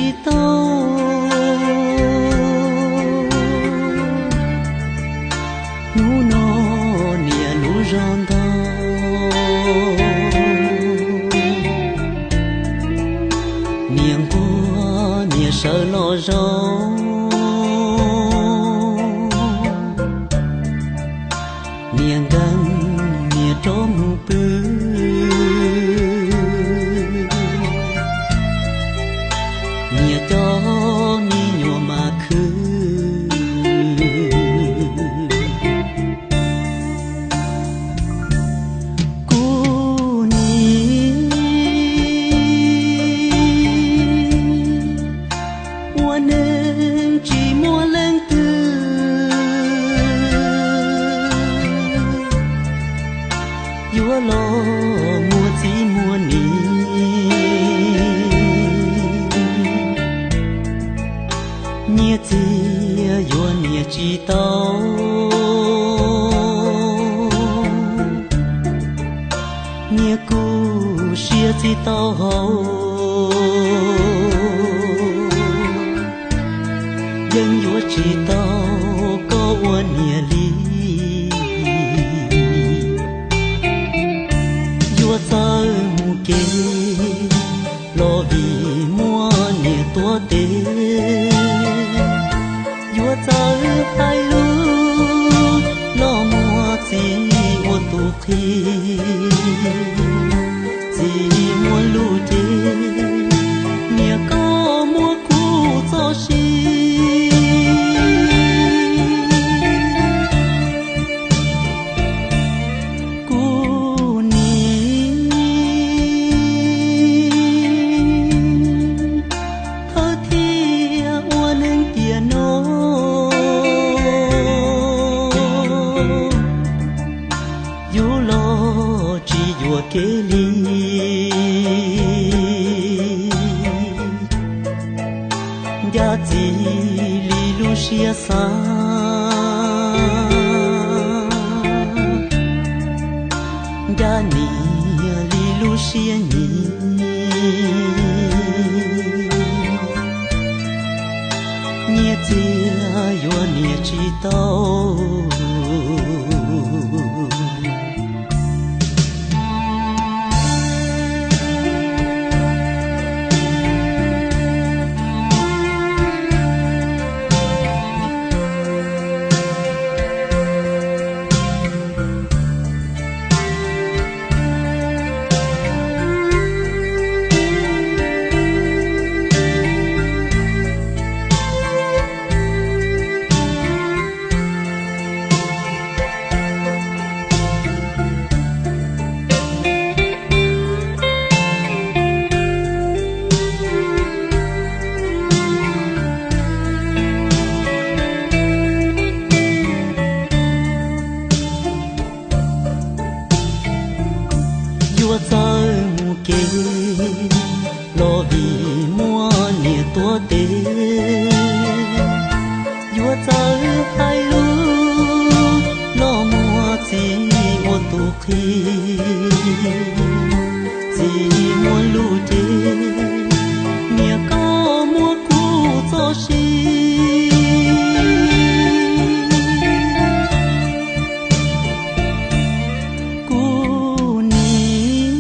tsis tau. Hnub no niam lub zog ntog, niam nquag niam sawv los zaum, niam nkees niam rov mus pw, niam coj me nyuam mas khwv. Kuv niam ua neej tsis muaj leej twg yuav los muaj txiv muaj niam. Nyiaj txiag yuav niam tsis tau, nyiaj kuj siab txij tau hau, yeej yuav tsis tau koj ua niam li. Yuav txawj mus kev los vim muaj niam tuav tes, yuav txawj hais lus los muaj txiv ua tus qhi. Txiv muaj lus ces niam koj muab kuv txoj sia. Kuv niam, thawj thiaj ua neeg tiam no, yus los tsis yuam kev li. Ncaj txiv li lub siab xav, ncaj niam li lub siab nyiam. Nyiaj txiag yuav niam tsis tau. Yuav txawj mus kev los vim muaj niam tuav tes, yuav txawj hais lus los muaj txiv ua tus qhi. Txiv muaj lus ces niam koj muab kuv txoj sia. Kuv niam,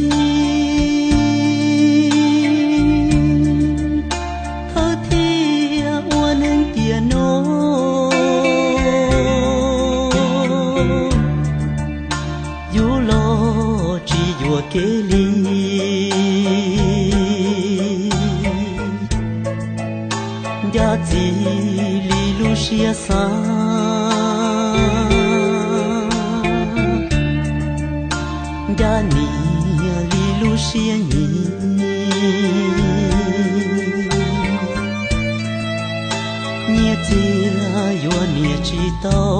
thawj thiaj ua neeg tiam no, yus los tsis yuam kev li. Ncaj txiv li lub siab xav, ncaj niam li lub siab nyiam. Nyiaj txiag yuav niam tsis tau.